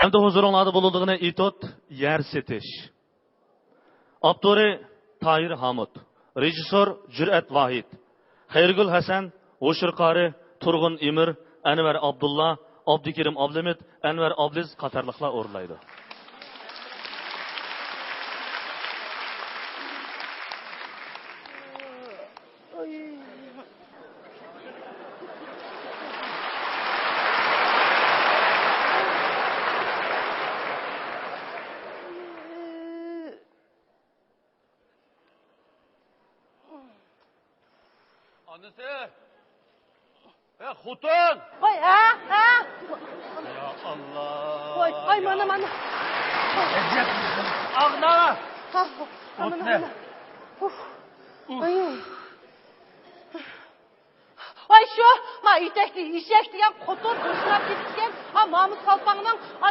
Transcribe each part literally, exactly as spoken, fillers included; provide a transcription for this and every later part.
ئەمدى ھۇزۇرۇڭلاردا بولىدىغىنى ئېتوت يەر سېتىش. ئاپتورى تاھىر ھامۇت. رېژىسسور جۈرئەت ۋاھىت. خەيرىگۈل ھەسەن، ھوشۇر قارى، تۇرغۇن ئىمىر، ئەنۋەر ئابدۇللا، ئابدۇكېرىم ئابلىمىت، ئەنۋەر ئابلىز قاتارلىقلار ئورۇنلايدۇ. ئانىسى! ئە، خوتۇن! ۋاي، ھە، ھە! يا ئاللا! ۋاي، ۋاي، يا مانا، مانا! ئەجەب! ئاغنا! ھا، ھا، مانا، ئوتنى. مانا. ئۇف. ئۇف. ۋاي. ۋاي شۇ، ما ئېتەكتە ئېشەك دېگەن قوتۇر بوشلاپ كېتىپتىكەن. ئا، مامۇت قالپاڭنىڭ، ئا،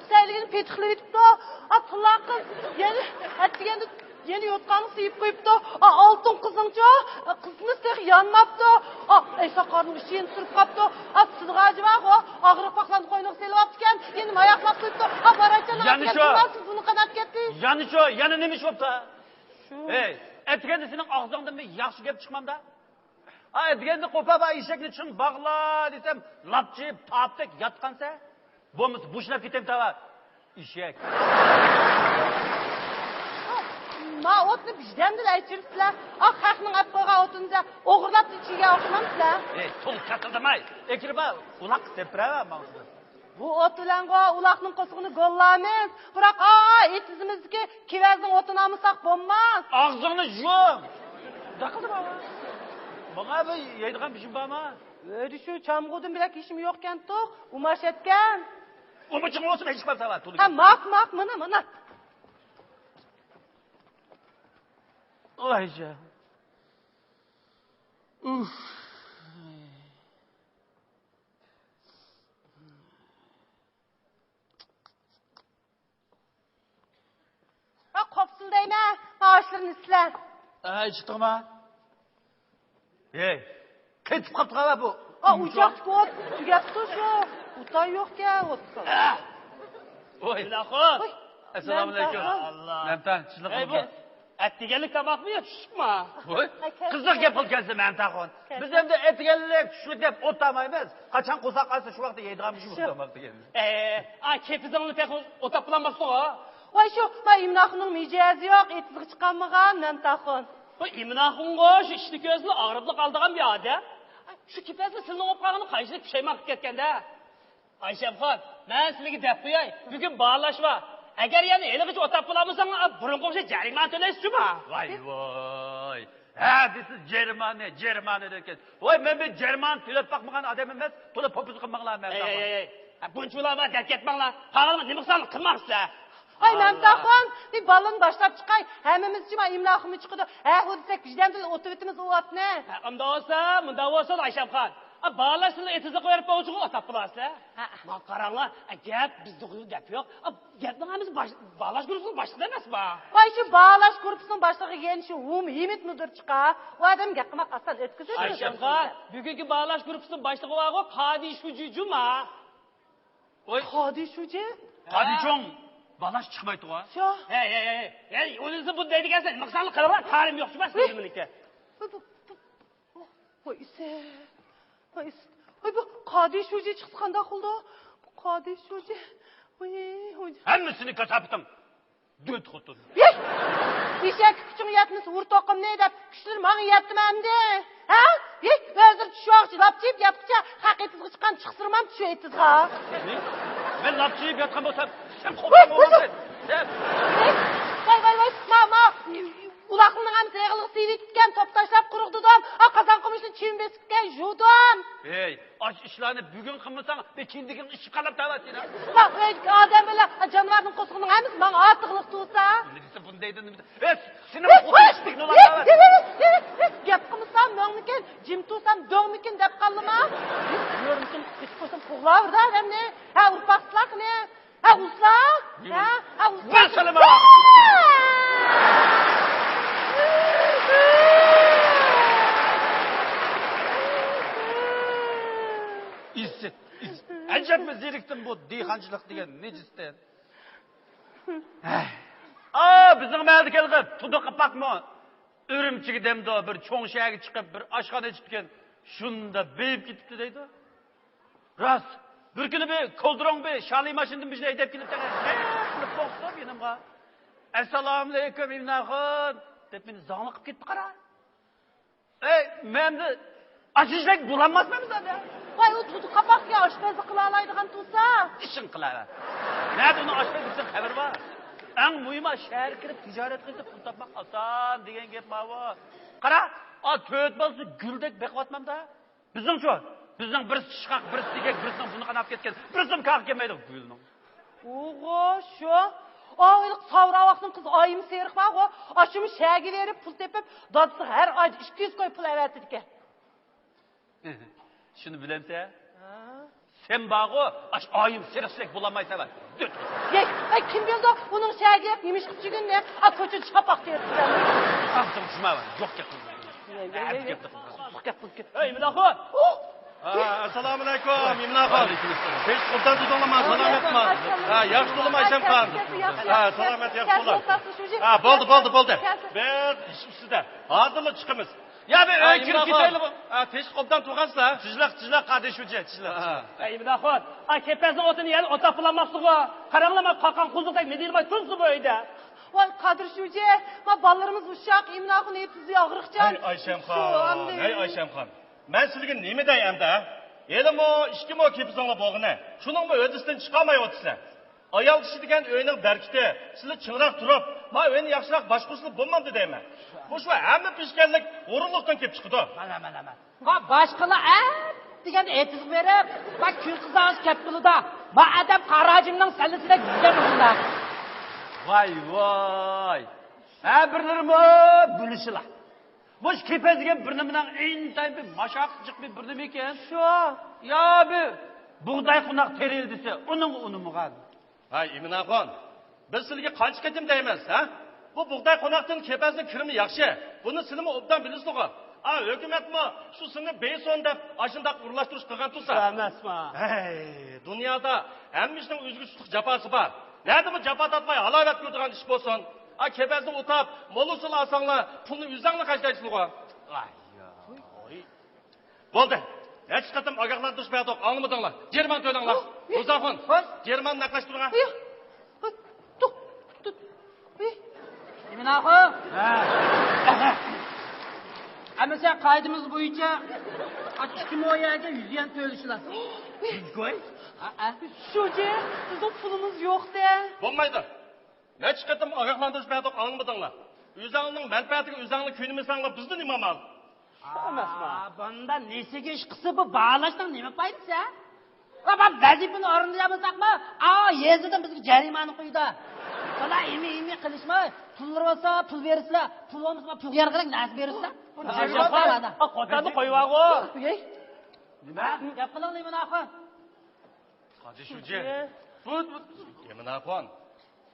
سەيلىگىنى پېتىقلىۋېتىپتۇ. ئا، تىللا قىز يەنە ئەتىگەندە يەنە يوتقانغا سىيىپ قويۇپتۇ. ئا، ئالتۇن قىزنىڭچۇ، قىزمىسى تېخى يانماپتۇ. ئا، ئەيسا قارنىڭ ئىچىنى سۈرۈپ قاپتۇ. ئا، سىلغاجى بارغۇ، ئاغرىق باقلارنى قوينىغا سېلىۋاپتىكەن. يەنە ماياقلاپ قويۇپتۇ. ئا، بارايچان، يەنە شۇ. بۇنى قانات كەتتى. يەنە شۇ، يەنە نېمە ئىش بوپتۇ؟ شۇ. ھەي، ئەتىگەندە سېنىڭ ئاغزىڭدىن بىر ياخشى گەپ چىقمامدا؟ ئا، دېگەندە قوپاپ، ئا، ئېشەكنى چىڭ باغلا دېسەم، لاپچىپ تاپتەك ياتقانسەن. بولمىسا بوشىلاپ كېتەم تاۋا. ئېشەك. ما ئوتنى ۋىجداندىلا ئۆچۈرۈپسىلەر. ئا، خەقنىڭ ئەپ قويغان ئوتىنى ئوغرىلاپ ئىچىگە ئوقۇمامسىلەر. ئەي، تولا كاتىلدىماي. ئەكىرىپ ئۇلاققا سېپىرەۋەر ماڭا. بۇ ئوت بىلەنغۇ ئۇلاقنىڭ قورسىقىنى گوللايمىز. بىراق، ئا، ئېتىزىمىزدىكى كېۋەزنىڭ ئوتىنى ئالمىساق بولماس. ئاغزىڭنى يۇم. داقىلدىما. ماڭا بىر يەيدىغان بىر ئىشىم بارمۇ؟ ئۆيدە شۇ چامغۇردىن بۆلەك ھېچنېمە يوقكەنتۇق، ئۇماش ئەتكەن. ئۇمىچىڭ بولسۇن، ھېچ بار ساۋات. ھە، ماق، ماق، مانا، مانا. ۋايجان. ئۇف. ۋە قوپسۇن دەيمەن، مائاشلىرىنى سىلەر. ئەي، چىقتىڭما؟ ھەي، قېتىپ قاپتىغا بۇ. ئا، ئۇچاقتىكى ئوت تۈگەپتۇ شۇ. ئۇتاي يوقكەن ئوتتا. ئە! ۋوي. ئەسسالامۇئەلەيكۇم. ئاللا. مەمتان، چىلىق. ئەي، بۇ ئەتىگەنلىك تاماقمۇ يا چۈشلۈكمۇ؟ ۋوي. قىزىق گەپ قىلىپ كەلسە مەمتاخۇن. بىز ئەمدى ئەتىگەنلىك، چۈشلۈك دەپ ئوت تامايمىز. قاچان قورساق ئاچسا، شۇ ۋاقىتتا يەيدىغان بىر شۇ تاماق دېگەن. ئە، ئا، كېپىزىڭنى تېخى ئوتاپ بولالماستىڭغۇ؟ ۋاي شۇ، ما ئىملاخۇننىڭ مىجەزى يوق، ئېتىزغا چىقالمىغان مەمتاخۇن. بۇ ئىملاخۇنغۇ شۇ ئىشنى كۆرسىلا ئاغرىپلا قالىدىغان بىر ئادەم. شۇ كېپەزلا سىلىنىڭ بولۇپ قالغىنىغا قانچىلىك پۇشايمان قىلىپ كەتكەندە. ئايشەمخان، مەن سىلىگە دەپ قوياي، بۈگۈن باھالاش بار. ئەگەر يەنە ھېلىغىچە ئوتاپ بولالمىساڭلار، بۇرۇنقى ئوخشاش جەرىمانە تۆلەيسىز جۇما. ۋاي ۋاي. ھە دېسىز جەرىمانە، جەرىمانە دەيدىكەن. ۋاي، مەن بىر جەرىمانە تۆلەپ باقمىغان ئادەم ئەمەس، تولا پوپىز قىلماڭلار مەن. ئەي، ئەي، ئەي. بۇنچە ئۇلار بار دەپ كەتمەڭلار. قالغىنىغا نېمە قىلساڭلار قىلماڭ سىلەر. ۋاي مەمتاخۇن، بىر بالىنى باشلاپ چىقاي، ھەممىمىز جۇما ئىملاخۇنمۇ چىقىدۇ. ھە، ئۇ دېسەك ۋىجداندىن ئوتۇۋېتىمىز ئۇ ئوتنى. ھە، ئۇنداق بولسا، مۇنداق بولسۇن ئايشەمخان. ئا، باھالاش سىلەر ئېتىزلىق بېرىپ بولغۇچىغۇ ئوتاپ بولارسىلەر. ھە. ماڭا قاراڭلار، ئە، گەپ بىزدە دەپ يوق. ئا، گەپنىڭ ھەممىسى باش-، باھالاش گۇرۇپپىسىنىڭ باشلىقى ئەمەسما؟ ۋاي شۇ باھالاش گۇرۇپپىسىنىڭ باشلىقى دېگەن شۇ ھۇم ھىمىتمىدۇر چىقا. ئۇ ئادەم گەپ قىلماق ئاسان ئۆتكۈزۈپ. ئايشەمخان، بۈگۈنكى باھالاش گۇرۇپپىسىنىڭ باشلىقى بارغۇ، قادى شۇجى جۇما. ۋاي. قادى شۇجى؟ قادى چوڭ باھالاش چىقمايتتىغۇ. شۇ. ھەي، ھەي، ھەي، ھەي، ئۇنىسى بۇ دەيدىكەنسەن، مىسالنى قىلىۋەر، تارىم يوق جۇما سىزنىڭكى. ۋاي، ئىسىت. ۋاي، ئىسىت. ۋاي، بۇ قادى شۇجى چىقسا قانداق قىلىدۇ؟ بۇ قادى شۇجى. ۋاي، ۋاي. ھەممىسىنى كاساپىتىڭ. دۆت خوتۇن. ھېي! ئېشەككە كۈچۈڭ يەتمىسە، ئۇر توقۇمنى دەپ، كۈچلىرى ماڭا يەتتىمۇ ئەمدى؟ ھە؟ ھېي، ھازىر چۈشۈۋالغۇچە لاپچىيىپ ياتقۇچە، خەق ئېتىزغا چىققان چىقسىرىمام چۈشۈ ئېتىزغا. نېمە؟ مەن لاپچىيىپ ياتقان بولسام، سەن قوپقان بولمامسەن؟ سەن. ۋاي، ۋاي، ۋاي، ما، ما، ئۇلاقنىڭ ھەممىسى ئېغىلغا سىيىۋېتىپتىكەن، توپ تاشلاپ قۇرۇتتۇم. ئا، قازان قومۇچنى چىۋىن بېسىپتىكەن، يۇدۇم. ھېي، ئاشۇ ئىشلارنى بۈگۈن قىلمىساڭ، بىر كېيىندىكىڭ ئىششىپ قالاپ تاۋاتىنا. ما، ئۆيدىكى ئادەم بىلەن، ئا، جانىۋارنىڭ قورسىقىنىڭ ھەممىسى ماڭا ئارتۇقلۇق تۇرسا. نېمە دېسە بۇنى دەيدۇ، نېمە دېسە. ھېي، سېنىڭ ئوتۇن ئىشتىكنى ئۇلاپ تاۋاتىنا. گەپ قىلمىسام مۆڭمىكىن، جىم تۇرسام دۆڭمىكىن دەپ قالدىما. كۆرمىسۇن، قېتىپ قويسام قوغلاۋېرىدۇ ئادەمنى. ھە، ئۇرۇپ باقسىلا قېنى. ھە، ئۇسلا؟ ھە، ھە، ئۇسلا؟ بىر سالىما! ئىسسىت، ئىسسىت. ئەجەبمۇ زېرىكتىم بۇ دېھقان. قىلمىشلىق دېگەن نىجىستىن. ئا، بىزنىڭ مەھەللىدىكى ھېلىقى تۇدۇق ئاپاقمۇ ئۈرۈمچىگە دەمدۇ، بىر چوڭ شەھەرگە چىقىپ، بىر ئاشخانا ئېچىپتىكەن، شۇنداق بېيىپ كېتىپتۇ دەيدۇ. راست، بىر كۈنى بىر كولدۇرۇڭ بىر شالى ماشىنىدىن بىزنى ھەيدەپ كېلىپ، قىلىپ توختاپ يېنىمغا. ئەسسالامۇئەلەيكۇم، ئىمىن ئاخۇن، دەپ مېنى زاڭلىقىپ كەتتى، قارا. ئەي، مەن ئەمدى ئاشۇ ئىشلەرگە بولالماسمەن ئەمدى. ۋاي، ئۇ تۇتۇق قاپاقكەن، ئاشپەزلىك قىلالايدىغان تۇرسا. ئىشىڭ قىلاۋەر. نەدە ئۇنىڭ ئاشپەزلىكتىن خەۋىرى بار؟ ئەڭ مۇھىمى، شەھەرگە كىرىپ تىجارەت قىلىپ پۇل تاپماق ئاسان دېگەن گەپ ماۋۇ. قارا، ئا، تۆت بالىسى گۈلدەك بېقىۋاتمامدا. بىزنىڭچۇ؟ بىزنىڭ بىرسى چىشقاق، بىرسى تېگەك، بىرسىنىڭ بۇنى قاناپ كەتكەن، بىرسىمۇ كاغا كەلمەيدۇ گۈلنىڭ. ئوغۇ، شۇ. ئا، ھېلىقى ساۋراۋاقنىڭ قىزى ئايىم سېرىق بارغۇ. ئاشۇمۇ شەھەرگە بېرىپ پۇل تېپىپ، دادىسىغا ھەر ئايدا ئىككى يۈز كوي پۇل ئەۋەتىدىكەن. شۇنى بىلەمسەن؟ ھە؟ سەن بارغۇ، ئاش ئايىم سېرىق سېرىق بولالمايسەن، ۋە. دۆت. يەي، ئەي، كىم بىلىدۇ، ئۇنىڭ شەھەرگە كېلىپ نېمە ئىش قىلىپ يۈرگىنىنى؟ ئا، كوچىدا شاپاق تېرىپ يۈرگەن. ئاغزىڭ جۇما، ۋە. يوق گەپ قىلما. يەي، يەي، يەي، يەي. گەپ قىلما. يوق گەپ قىلما. ئەي، ئىمىن ئاخۇن. ئا، ئەسسالامۇئەلەيكۇم، ئىمىن ئاخۇن. تىنچ ئوبدان تۇردۇڭلارمۇ؟ سالامەتمۇ؟ ھە، ياخشى تۇردۇم، ئايشەمخان. ھە، سالامەت، ياخشى بولۇڭ. ھە، بولدى، بولدى، بولدى. بىز ئىش ئۈستىدە. ھازىرلا چىقىمىز. يا، بىر ئۆيگە كىرىپ كېتەيلىمۇ؟ ھە، تىنچلىق ئوبدان تۇرغانسىلەر؟ تىنچلىق، تىنچلىق، قادىر شۇجى، تىنچلىق. ھە. ئەي، ئىمىن ئاخۇن. ئا، كېپەزنىڭ ئوتىنى يەنە ئوتاپ بولالماپسىغۇ. قاراڭلار، مانا قاقان قوزۇقتەك مىدىرلىماي تۇرسىمۇ ئۆيدە. ۋاي، قادىر شۇجى، ما بالىلىرىمىز ئۇششاق، ئىمىن ئاخۇن ئېتىزى ئاغرىقچان. ھەي، ئايشەمخان، ھەي، ئايشەمخان. مەن سىلىگە نېمە دەي ئەمدى، ھە؟ ھېلىمۇ ئىككى مو كېپىزىڭلار بولغىنى، شۇنىڭمۇ ھۆددىسىدىن چىقالمايۋاتىسىلەر. ئايال كىشى دېگەن ئۆينىڭ بەرىكىتى، سىلى چىڭراق تۇرۇپ، ما ئۆينى ياخشىراق باشقۇرسىلا بولمامدۇ دەيمەن. مۇشۇ ھەممە پېشكەللىك ھۇرۇنلۇقتىن كېلىپ چىقىدۇ. مانا، مانا، مانا. ما باشقىلار ئەپ دېگەن ئېتىزغا بېرىپ، ما كۈن قىزارغۇچە كەپ بولىدۇ. ما ئادەم قاراجىمنىڭ سەللىسىدەك يۈزگەن مۇشۇنداق. ۋاي، ۋاي. ھە، بىرلىرىمۇ بىلىشىلا. مۇشۇ كېپەز دېگەن بىر نېمىنىڭ ئىنتايىن بىر ماشاققىچىلىق بىر، بىر نېمە ئىكەن. شۇ. يا بىر بۇغداي قوناق تېرىيلى دېسە، ئۇنىڭغا ئۇنىمىغان. ھەي، ئىمىن ئاخۇن، بىز سىلىگە قانچە قېتىم دەيمىز، ھە؟ بۇ بۇغداي قوناقتىن كېپەزنىڭ كىرىمى ياخشى. بۇنى سىلىمۇ ئوبدان بىلىسىزغۇ. ئا، ھۆكۈمەتمۇ شۇ سىلنى بېيسون دەپ ئاشۇنداق ئورۇنلاشتۇرۇش قىلغان تۇرسا. شۇ ئەمەسما؟ ھەي، دۇنيادا ھەممە ئىشنىڭ ئۆزىگە تۇشلۇق جاپاسى بار. نەدىمۇ جاپا تارتماي ھالاۋەت كۆرىدىغان ئىش بولسۇن. ئا، كېپەزنى ئۇتاپ، مول ئۇسۇل ئالساڭلار، پۇلنى ئۆزۈڭلار خەجلەيسىلىغۇ. ۋاي. بولدى. نەچچە قېتىم ئاگاھلاندۇرۇش بەردۇق، ئاڭلىمىدىڭلار. جەرىمانە تۆلەڭلار. ھە؟ مۇزاخۇن، ھە؟ جەرىمانىنى نەقىلەشتۈرۈڭ. ھە؟ ھە؟ توخ، توخ. ھە؟ ئىمىن ئاخۇن. ھە. ئەمىسە قائىدىمىز بويىچە ئىككى مو يەرگە يۈز يۈەن تۆلىشىلا. يۈز يۈەن؟ ھە، ھە. شۇجى، بىزنىڭ پۇلىمىز يوق-دە. بولمايدۇ. نەچچە قېتىم ئاگاھلاندۇرۇش بەردۇق، ئاڭلىمىدىڭلار. ئۆزۈڭنىڭ مەنپەئەتىگە ئۆزۈڭنى كۆيۈنمىسەڭلار، بىزدىن نېمە ئامال؟ شۇ ئەمەسما؟ ئا، بۇندا نېسىگە ئىش قىلسا، بۇ باھالاشنىڭ نېمە پايدىسى، ھە؟ ۋە بۇ ۋەزىپىنى ئورۇندىيالمىساقمۇ، ئا، يېزىدىن بىزگە جەرىمانە قويىدۇ. بالا ئىمى-ئىمى قىلىشماي، پۇللىرى بولسا پۇل بېرىسىلەر، پۇل بولمىسا پۇلغا يارىغاندەك نەرسە بېرىسىلەر. بۇ جەرىمانە، ئا، قوتاننى قويۇۋالغۇ. نېمە؟ گەپ قىلىڭ، ئىمىن ئاخۇن. قادىر شۇجى، بۇ، بۇ، ئىمىن ئاخۇن،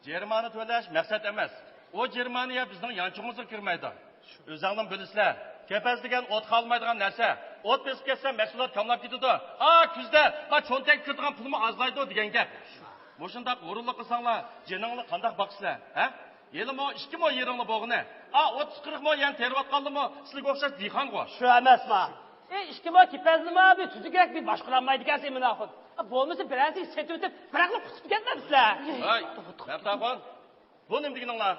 جەرىمانە تۆلەش مەقسەت ئەمەس. ئۇ جەرىمانە يا بىزنىڭ يانچۇقىمىزغا كىرمەيدۇ. ئۆزۈڭلار بىلىسىلەر، كېپەز دېگەن ئوتقا ئالمايدىغان نەرسە. ئوت بېسىپ كەتسە، مەھسۇلات كاملاپ كېتىدۇ. ئا، كۈزدە ما چۆنتەككە كىرىدىغان پۇلمۇ ئازلايدۇ دېگەن گەپ. مۇشۇنداق ھۇرۇنلۇق قىلساڭلار، جېنىڭلارنى قانداق باقىسىلەر، ھە؟ ھېلىمۇ ئىككى مو يېرىڭلار بولغىنى. ئا، ئوتتۇز قىرىق مو يەرنى تېرىۋاتقانلىرىمۇ سىلىگە ئوخشاش دېھقانغۇ. شۇ ئەمەسما؟ ئى، ئىككى مو كېپەزنىمۇ بىر تۈزۈكرەك بىر باشقۇرالمايدىكەنسىز، ئىمىن ئاخۇن. ئا، بولمىسا بىرەرسىگە سېتىۋېتىپ، بىراقلا قۇتۇپ كەتمەمسىلەر؟ ھاي، مەمتىئاخۇن، بۇ نېمە دېگىنىڭلار؟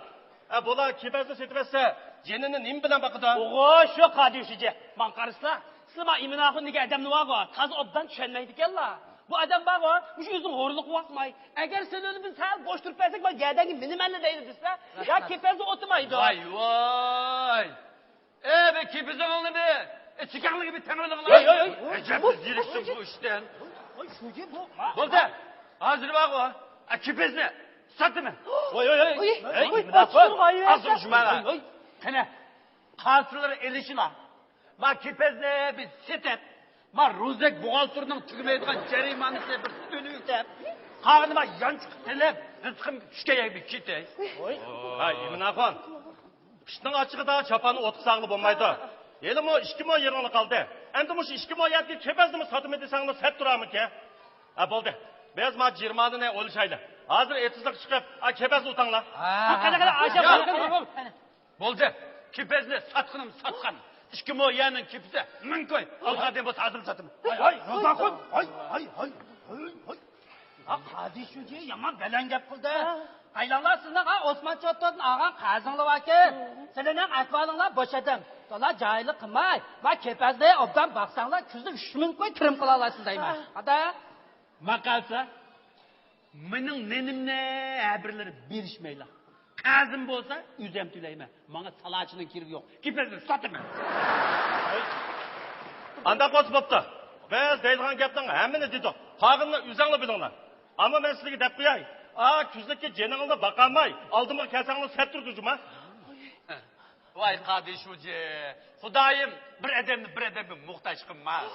ئا، بۇلار كېپەزنى سېتىۋەتسە، جېنىنى نېمە بىلەن باقىدۇ؟ ئوغۇ، شۇ قادىر شۇجى. ماڭا قارىسىلا، سىلە ما ئىمىن ئاخۇن دېگەن ئادەمنى بارغۇ، تازا ئوبدان چۈشەنمەيدىكەنلا. بۇ ئادەم بارغۇ، مۇشۇ ئۆزىنىڭ ھۇرۇنلۇقىغا باقماي، ئەگەر سىلىنى بىز سەل بوش تۇرۇپ بەرسەك، ما گەدەنگە مىنىمەنلا دەيدۇ دېسە، يا كېپەزنى ئوتىمايدۇ. ۋاي، ۋاي. ئەي، بىر كېپىزىڭلارنى بىر، ئەي، چېكەڭلىكى بىر تەڭلىۋېلىڭلار. ھەي، ھەي، ھەي. ئەجەب بىز زېرىكتۇق بۇ ئىشتىن. ھەي، شۇجى، بۇ، ما، بولدى. ھازىر بارغۇ، ئا، كېپىزنى ساتىمەن. ھەي، ھەي، ھەي. ھەي، ھەي، ئاز شۇماغا. ھەي، ھەي. قېنى، قالسىلىرى ئېلىشىلا. ما كېپەزنى بىر سېتىپ، ما روزەك بوغالتىرنىڭ تۈگىمەيدىغان جەرىمانىسى بىر تۆلىۋېتىپ، قالغىنى ما يانچۇققا سېلىپ، رىزقىم چۈشكەن يەرگە بىر كېتەي. ھاي، ئىمىن ئاخۇن. قىشنىڭ ئاچچىقىدا چاپاننى ئوتقا سالغىلى بولمايدۇ. ھېلىمۇ ئىككى مو يېرىڭلار قالدى. ئەمدى مۇشۇ ئىككى مو يەردىكى كېپەزنىمۇ ساتىمەن دېسەڭلار سەت تۇرارمىكىن؟ ھە، بولدى. بىز ما جىرمانىنى ئويلىشايلى. ھازىر ئېتىزلىققا چىقىپ، ئا، كېپەزنى ئۇتاڭلار. ھە، قېنى، قېنى، ئاشۇ يا، بولدى. بولدى. كېپەزنى ساتقىنىم ساتقان. ئىككى مو يەرنىڭ كېپىسى مىڭ كوي. ئالغان بولسا ھازىر ساتىمەن. ھاي، ھاي، روزاخۇن. ھاي، ھاي، ھاي، ھاي، ھاي. ھا، قازى شۇجى يامان بەلەن گەپ قىلدى. قايلاڭلار سىزنىڭ ھا ئوسمان چوتتىن ئالغان قەرزىڭلار باركەن. سىلەرنىڭ ئەھۋالىڭلار بوش ئادەم. تولا جاھىللىق قىلماي، ما كېپەزنى ئوبدان باقساڭلار، كۈزدە ئۈچ مىڭ كوي كىرىم قىلالايسىز دەيمەن. ھادا. ماقالسا، مېنىڭ نېنىمنى ھەبىرلىرى بېرىشمەيلا. قەرزىم بولسا، ئۆزۈم تۆلەيمەن. ماڭا سالاچىنىڭ كېرىكى يوق. كېپەزنى ساتىمەن. ئانداق بولسا بوپتۇ. بىز دەيدىغان گەپنىڭ ھەممىنى دېدۇق. قالغىنىنى ئۆزۈڭلار بىلىڭلار. ئەمما مەن سىلەرگە دەپ قوياي. ئا، كۈزلۈككە جېنىڭلارنى باقالماي، ئالدىمغا كەلسەڭلار سەتتۇردى جۇما. ۋاي قادى شۇجى، خۇدايىم بىر ئادەمنى بىر ئادەمگە موھتاج قىلماس.